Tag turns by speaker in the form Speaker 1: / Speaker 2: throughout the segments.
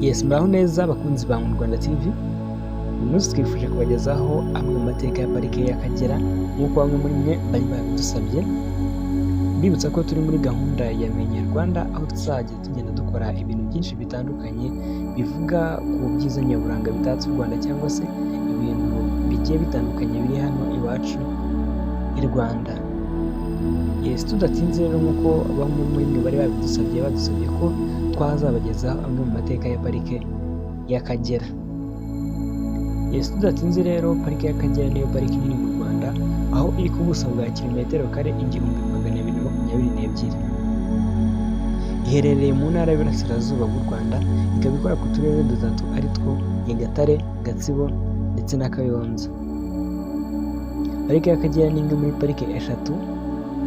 Speaker 1: Yes, muraho neza abakunzi ba Mu Rwanda TV. Uyu munsi twifuje kubagezaho amwe mu mateka ya Parike y'Akagera nk'uko bamwe muri mwe bari babidusabye. Mbibutsa ko turi muri gahunda ya Menya Rwanda, aho tuzajya tugenda dukora ibintu byinshi bitandukanye bivuga ku byiza nyaburanga bitatse u Rwanda cyangwa se ibintu bigiye bitandukanye biri hano iwacu i Rwanda. Yes, tudatinze rero, nk'uko bamwe muri mwe bari babidusabye, badusabye ko twazabagezaho amwe mu mateka ya Parike y'Akagera. Yes, tudatinze rero, Parike y'Akagera niyo pariki nini mu Rwanda, aho iri ku buso bwa kilometero kare 1222. Iherereye mu Ntara y'Iburasirazuba bw'u Rwanda, ikaba ikora ku turere dutatu ari two Nyagatare, Gatsibo ndetse na Kayonza. Parike y'Akagera ni imwe muri parike eshatu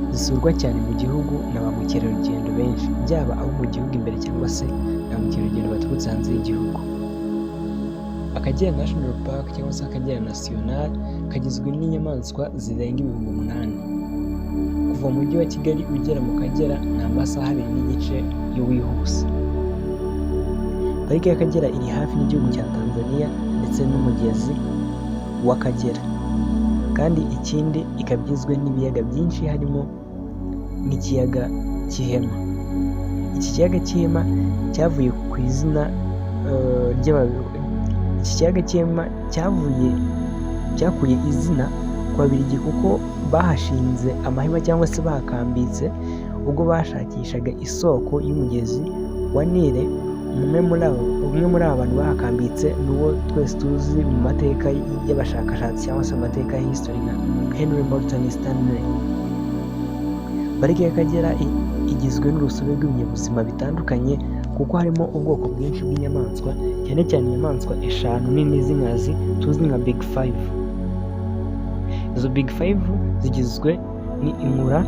Speaker 1: zisurwa cyane mu gihugu na ba mukerarugendo benshi, byaba abo mu gihugu imbere cyangwa se ba mukerarugendo baturutse hanze y'igihugu. Akagera National Park cyangwa se Akagera National kagizwe n'inyamaswa zirenga 8000. Kuva mu mujyi wa Kigali ugera mu Kagera ni amasaha 2.5 iyo wihuse. Parike y'Akagera iri hafi n'igihugu cya Tanzania ndetse n'umugezi w'Akagera. Kandi ikindi, ikaba igizwe n'ibiyaga byinshi, harimo n'ikiyaga cy'Ihema. Iki kiyaga cy'Ihema cyavuye ku izina iki kiyaga cy'Ihema cyavuye, cyakuye izina ku Babiligi, kuko bahashinze amahema cyangwa se bahakambitse ubwo bashakishaga isoko y'umugezi wa Nile. Umwe muri aba bantu bahakambitse ni uwo twese tuzi mu mateka y'abashakashatsi cyangwa se amateka ya history nka Henry Morton Stanley. Parike y'Akagera igizwe n'urusobe rw'ibinyabuzima bitandukanye, kuko harimo ubwoko bwinshi bw'inyamaswa, cyane cyane inyamaswa eshanu nini z'inkazi tuzi nka Big Five. Izo Big Five zigizwe ni inkura,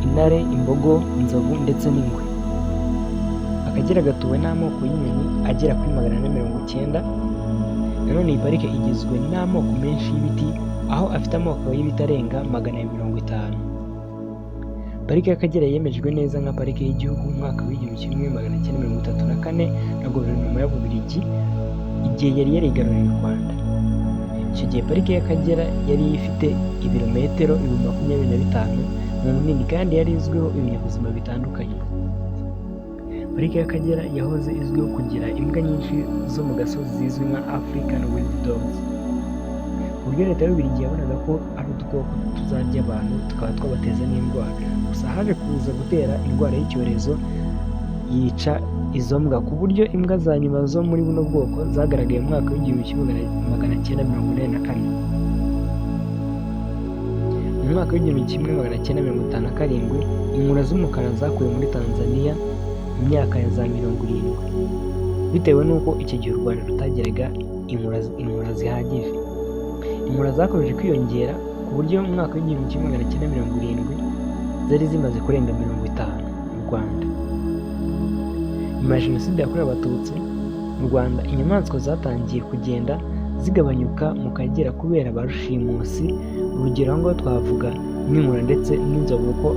Speaker 1: intare, imbogo, inzovu ndetse n'ingwe. Akagera gatuwe n'amoko y'inyoni agera kuri 490. Nanone iyi parike igizwe n'amoko menshi y'ibiti, aho afite amoko y'ibiti arenga 250. Parike y'Akagera yemejwe neza nka parike y'igihugu mu mwaka w'1934 na guverinoma y'Ububiligi, igihe yari yarigaruriye u Rwanda. Icyo gihe Parike y'Akagera yari ifite ibirometero 25,000 mu bunini, kandi yari izwiho ibinyabuzima bitandukanye. Parike y'Akagera yahoze izwiho kugira imbwa nyinshi zo mu gasozi zizwi nka African Wild Dogs, ku buryo leta y'Ububiligi yabonaga ko ari udukoko tuzarya abantu tukaba twabateza n'indwara. Gusa haje kuza gutera indwara y'icyorezo yica izo mbwa, ku buryo imbwa za nyuma zo muri buno bwoko zagaragaye mu mwaka w'1984. Mu mwaka w'1957, inkura z'umukara zakuwe muri Tanzania mu myaka ya za 70, bitewe n'uko icyo gihe u Rwanda rutagiraga inkura zihagije. Inkura zakomeje kwiyongera, ku buryo mu mwaka w'1970 zari zimaze kurenga 50 mu Rwanda. Nyuma ya Jenoside yakorewe Abatutsi mu Rwanda, inyamaswa zatangiye kugenda zigabanyuka mu Kagera kubera ba rushimusi. Urugero aho ngaho twavuga nk'inkura ndetse n'inzovu, ko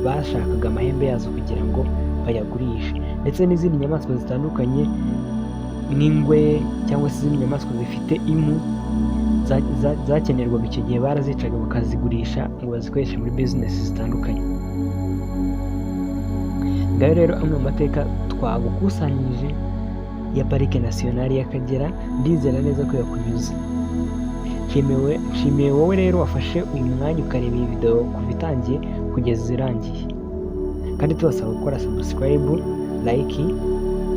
Speaker 1: bashakaga amahembe yazo kugira ngo bayagurishe, ndetse n'izindi nyamaswa zitandukanye nk'ingwe cyangwa se izindi nyamaswa zifite impu zakenerwaga icyo gihe, barazicaga bakazigurisha ngo bazikoreshe muri bizinesi zitandukanye. Ngayo rero amwe mu mateka twagukusanyirije ya Parike Nationale y'Akagera, ndizera neza ko yakunyuze. Nshimiye wowe rero wafashe uyu mwanya ukareba iyi video kuva itangiye kugeza irangiye, kandi tubasaba gukora subscribe, like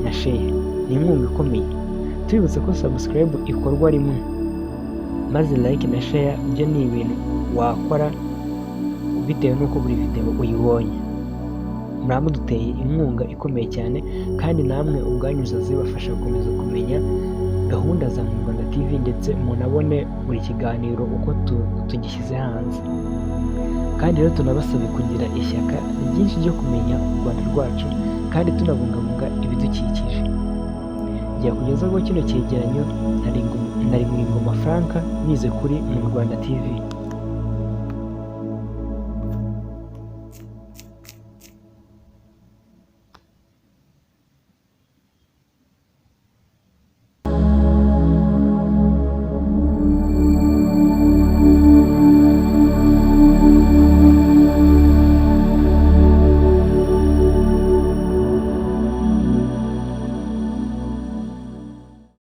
Speaker 1: na share, ni inkunga ikomeye. Tubibutsa ko subscribe ikorwa rimwe, maze like na share byo ni ibintu wakora bitewe n'uko buri video uyibonye. Muraba muduteye inkunga ikomeye cyane, kandi namwe ubwanyu zibafasha gukomeza kumenya gahunda za Mu Rwanda TV, ndetse munabone buri kiganiro uko tugishyize hanze. Kandi rero tunabasabe kugira ishyaka ryinshi ryo kumenya u Rwanda rwacu kandi tunabungabunga ibidukikije. Njya kugezaho kino cyegeranyo nari Ngoma Frank, binyuze kuri Mu Rwanda TV.